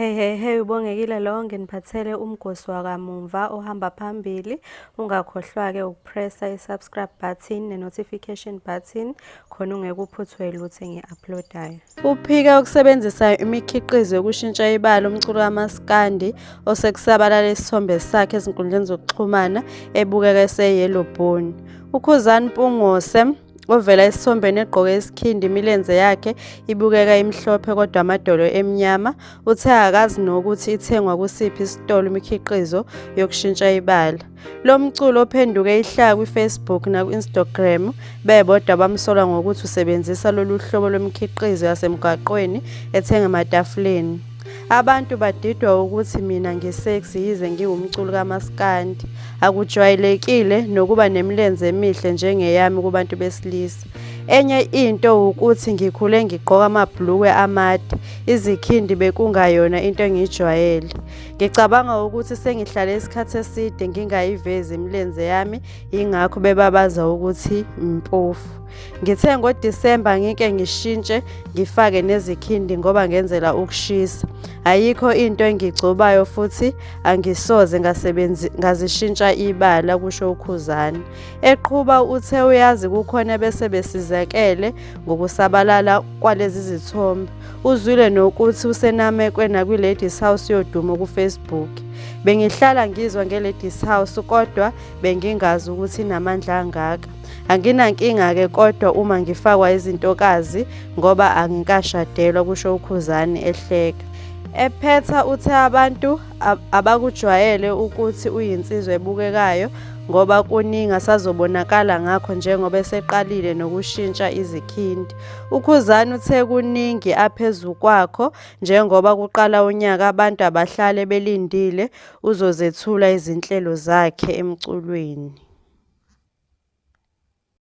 Hey hey hey uBongekile lo nginiphathele umgosi wakamumva ohamba phambili. Ungakhohlwa-ke ukupressa i-subscribe button ne-notification button khona ungeke uphuthwe lutho engi-uploadayo. Uphike ukusebenzisa imikhiqizo yokushintsha ibala umculo kamaskandi osekusabalala isithombe sakhe ezinkundleni zokuxhumana ebukeka ese-yellow bone. UKhuzani Mpungose ovela esithombeni egqoke isikhindi imilenze yakhe ibukeka imhlophe kodwa amadolo emnyama uthe akazi nokuthi ithengwa kusiphi isitolo imikhiqizo yokushintsha ibala. Lo mculo ophenduke ihlaya kwiFacebook naku-Instagram bebodwa bamsola ngokuthi usebenzisa lolu hlobo lwemikhiqizo yasemgwaqweni ethenga ematafuleni. Abantu badidwa ukuthi mina ngisexy yize ngiwumculi kamaskandi. Akujwayelekile nokuba nemilenze emihle njengeyami kubantu besilisa. Enye into wukuthi ngikhule ngigqoka amabhulukwe amade, izikhindi bekungayona into engiyijwayele. Ngicabanga ukuthi sengihlale isikhathi eside ngingayivezi imilenze yami yingakho bebabaza ukuthi mpofu. Ngithe ngoDisemba ngike ngishintshe ngifake nezikhindi ngoba ngenzela ukushisa. Ayikho into engigcobayo futhi angisoze ngasebenzi ngazishintsha ibala kusho uKhuzani. Eqhuba uthe uyazi kukhona bese besizekele ngokusabalala kwalezi zithombe. Uzwile nokuthi usenamekwe nakwi-Ladies House yodumo kuFacebook. Bengihlala ngizwa nge-Ladies House kodwa bengingazi ukuthi inamandla angaka. Anginankinga-ke kodwa uma ngifakwa izintokazi ngoba angikashadelwa, kusho uKhuzani ehleka. Ephetha uthe abantu abakujwayele ukuthi uyinsizwa ebukekayo ngoba kuningi asazobonakala ngakho njengoba eseqalile nokushintsha izikhindi. UKhuzani uthe kuningi aphezu kwakho njengoba kuqala unyaka abantu abahlale belindile uzozethula izinhlelo zakhe emculweni.